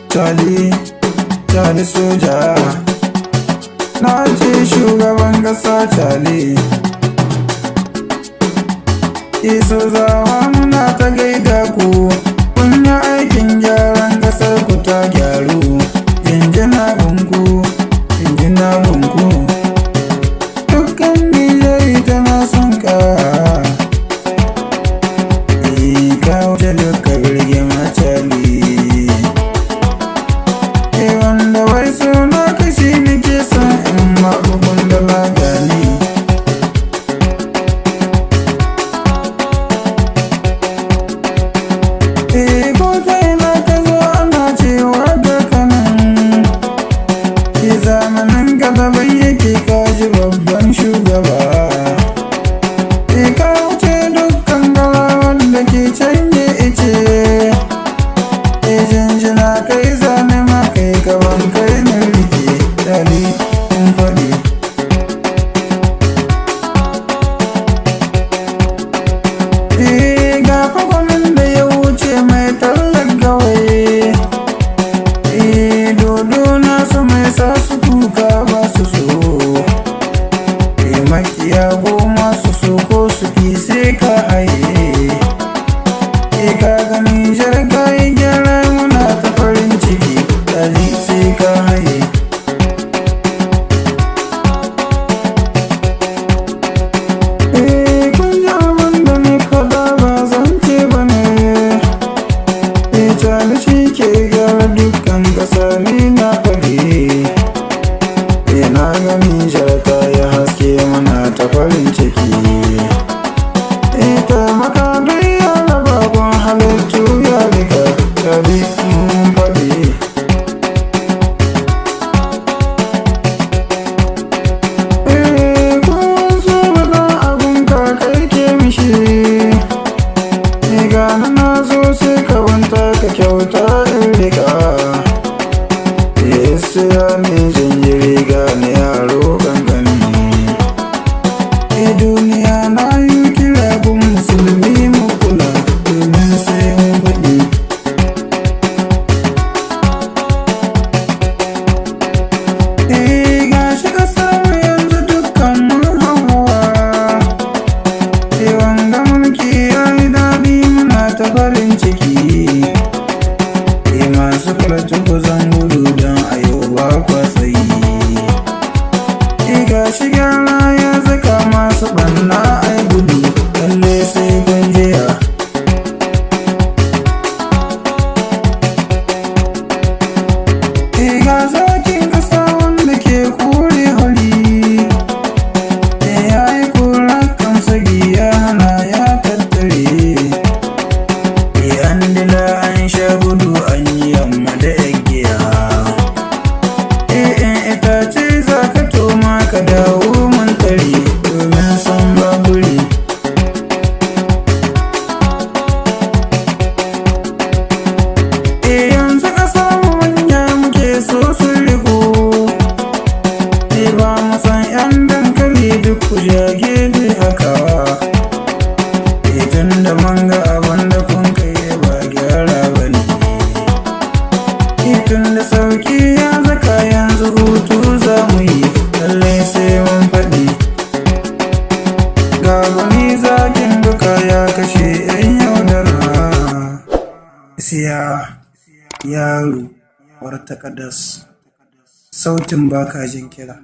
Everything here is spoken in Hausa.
Chali, Chali soja. Na ce shugaban kasa Chali. Iso zawa muna ta gaida ku. Kun yi aikin gyaran kasar ku ta gyaru. Jinjina gunku, jinjina gunku. Dukkan Nijar tana son ka. Eh, ka wuce duka birgima, Chali. Eh, wanda wai suna kashi nake son in maɓuɓɓun da lagani. Eh, ko ta ina ka zo ana cewa ga kanan. Ke zamanin ka daban yake, ka ji babban shugaba. Eh, ka wuce dukkan galawan da ke canje ice. Eh, jinjina kai zane ma kai kaban kai na rike. Chali in faɗi. Eh, ga kwakwamin da ya wuce mai tallar gawayi. Eh, dodo na su mai sa su kuka ba su so. Eh, makiya goma su so ko su ki sai ka haye. Eh, ka gani jarka yi gyara muna ta farin ciki. Chali sai ka haye. Eh, kun ji abin da ni faɗa ba zan ce ba ne. Eh, Chali shi ke gyara dukkan ƙasa, ni na faɗi. Eh, na ga Nijar ta yi haske muna ta farin ciki. Eh, taimaka duk ya raba gun halittu ya rika. Chali mun faɗi. Eh, kun so ba abun ka kai ke mishi. Ni gani na zo sai ka wanta ka kyauta in rika. Yesu ya ne jinjiri gani yaro kankani. E duniya na yi kira gun musulmi mu kula domin sai mun faɗi. Eh, gashi ƙasar mu yanzu dukkan mun hauhawa. Eh, wanga mulki ya yi daɗi muna ta farin ciki. Eh, masu karatu ku zan gudu don a yau ba kwa tsayi. Eh, gashi gyara ya zaka masu ɓanna ai gudu lalle sai kun jiya. Eh, ga zakin ƙasa wanda ke kore hali. Eh, ya yi kura kamsagi ya hana ya tattare. Eh, an dila an sha gudu an yi yamma da igiya. Eh, in itace za ka toma ka dawo mun tare domin san baburi. Eh, yanzu ƙasar mu manya muke so su riko. Eh, ba mu san 'yan dankali duk ku ja gefe haka. Eh, tun da mun ga abin da kun kai ba gyara ba ne. Eh, tun da sauki ya zaka yanzu hutu za mu yi lallai sai mun faɗi. Ga gwani zakin duka ya kashe 'yan yaudara. Isiya yaro wartakadas sautin baka jin kira.